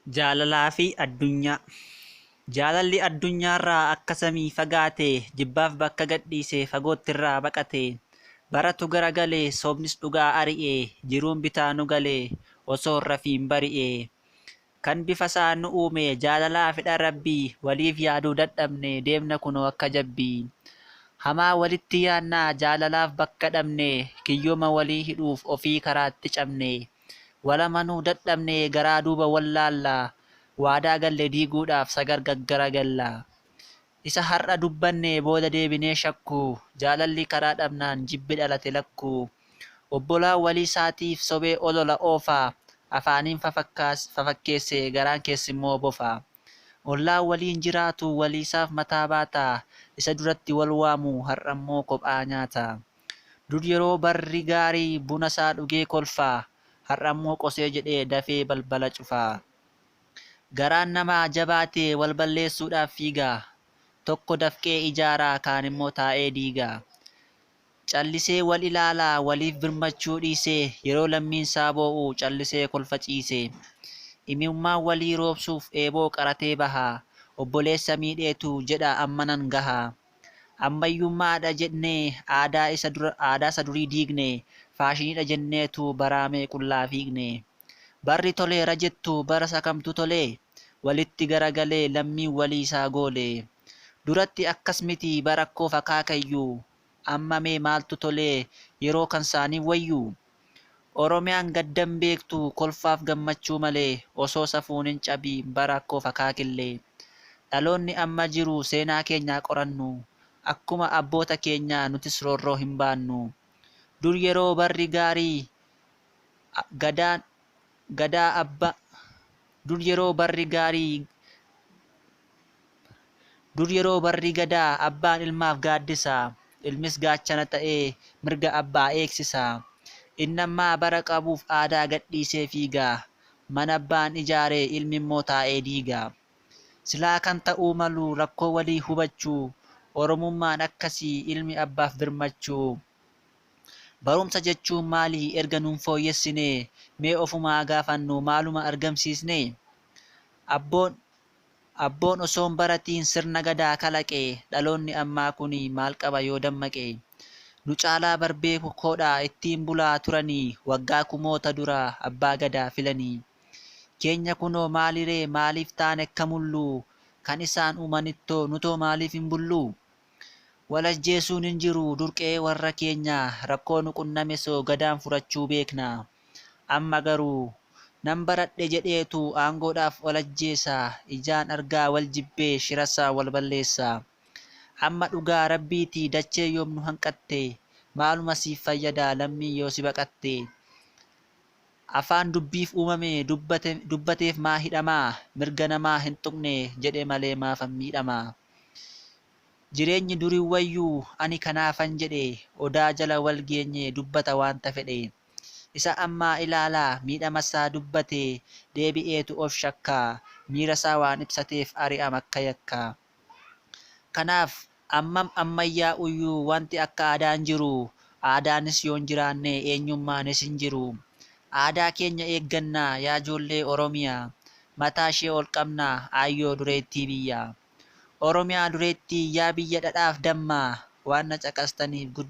Jaalalaa fi addunyaa. Jaalalli addunyaarraa akka samii fagaate, jibbaaf bakka gadhiise, fagoottirraa baqate. Baratu garagale, sobnis dhugaa ari'e, jiruun bitaa nu gale, osoo hin rafiin bari'e. Kan bifasaa nu uume jaalalaa fedha Rabbii, waliif yaaduu dadhabne, deemna kunoo akka jabbii. Hamaa walitti yaannaa jaalalaaf bakka dhabne, kiyyooma walii hidhuuf ofii karaatti cabne. Wal amanuu dadhabne, garaa duuba wallaalla, waadaa galle diiguudhaaf sagar gaggaragalla. Isa har'a dubbanne booda deebinee shakku, jaalalli karaa dhabnaan jibbi dhalate lakku. Obbolaan walii isaatiif sobee olola oofa, afaaniin fafakkeesse garaan keessimmoo bofa. Ollaan waliin jiraatu waliisaaf mataa baata, isa duratti wal waamu har'ammoo kophaa nyaata. Dur yeroo barri gaarii buna isaa dhugee kolfa, har'ammoo qosee jedhee dafee balbala cufa. Garaan namaa jabaatee wal balleessuudhaaf fiiga. Tokko dafqee ijaaraa kaan immoo taa'ee diiga. Callisee wal ilaalaa waliif birmachuu dhiisee, yeroo lammiin isaa boo'u callisee kolfa ciise. Imimmaan walii roobsuuf eeboo qaratee baha. Obboleessa miidheetu jedha amma nan gaha. Ammayyummaadha jennee aadaa isa durii diigne, faashiniidha jenneetu baraamee qullaa fiigne. Barri toleera jettu bara isa kamtu tolee? Walitti garagalee lammiin walii isaa goole. Duratti akkas miti bara akkoof akaakayyuu. Amma mee maaltu tolee yeroo kan saanii wayyuu? Oromiyaan gaddan beektu kolfaaf gammachuu malee, osoo safuun hin cabiin bara akkoof akaakillee. Dhaloonni amma jiru seenaa keenyaa qorannu, akkuma abboota keenyaa nutis roorroo hin baannu. Dur yeroo barri gaarii gadaan gadaa abba dur yeroo barri gaarii dur yeroo barri gadaa abbaan ilmaaf gaaddisa, ilmis gaachana ta'ee mirga abbaa eegsisa. Inni ammaa bara qabuuf aadaa gadhiisee fiiga, mana abbaan ijaare ilmi immoo taa'ee diiga. Silaa kan ta'uu malu rakkoo walii hubachuu, Oromummaan akkasii ilmi abbaaf birmachuu. Barumsa jechuun maali erga nuun fooyyessine, mee ofumaa gaafannu maaluma argamsiisne? Abboon osoo hin baratiin sirna gadaa kalaqe, dhaloonni ammaa kun maal qaba yoo dammaqe? Nu caalaa barbeeku koodhaa ittiin bulaa turanii, waggaa kumoota dura abbaa gadaa filanii. Keenya kunoo maaliree maaliif taane akka mulluu? Kan isaan uumanittoo nutoo maaliif hin bulluu? Wal ajjeesuun hin jiru durqee warra keenyaa, rakkoo nu qunname soo gadaan furachuu beekna. Amma garuu nan baradhe jedheetu aangoodhaaf wal ajjeesa, ijaan argaa wal jibbee shirasaa wal balleessa. Amma dhugaa rabbiitii dachee yoom nu hanqatte, maaluma siif fayyada lammii yoo si baqatte? Afaan dubbiif uumame dubbateef maa hidhamaa, mirga namaa hin tuqne jedhe malee maafan miidhamaa? Jireenyi durii wayyuu ani kanaafan jedhe, odaa jala wal geenye dubbata waanta fedhe. Isa ammaa ilaalaa miidhamasaa dubbate, deebi'eetu of shakkaa, miirasaa waan ibsateef ari'ama akka yakkaa. Kanaaf ammam ammayyaa'uyyuu wanti akka aadaa hin jiru, aadaanis yoo hin jiraanne eenyummaanis hin jiru. Aadaa keenya eeggannaa yaa ijoollee Oromiyaa, mataa ishee ol qabnaa aayyoo dureettii biyyaa. Oromiyaa dureettii yaa biyya dhadhaaf dammaa, waan na caqastaniif guddaa.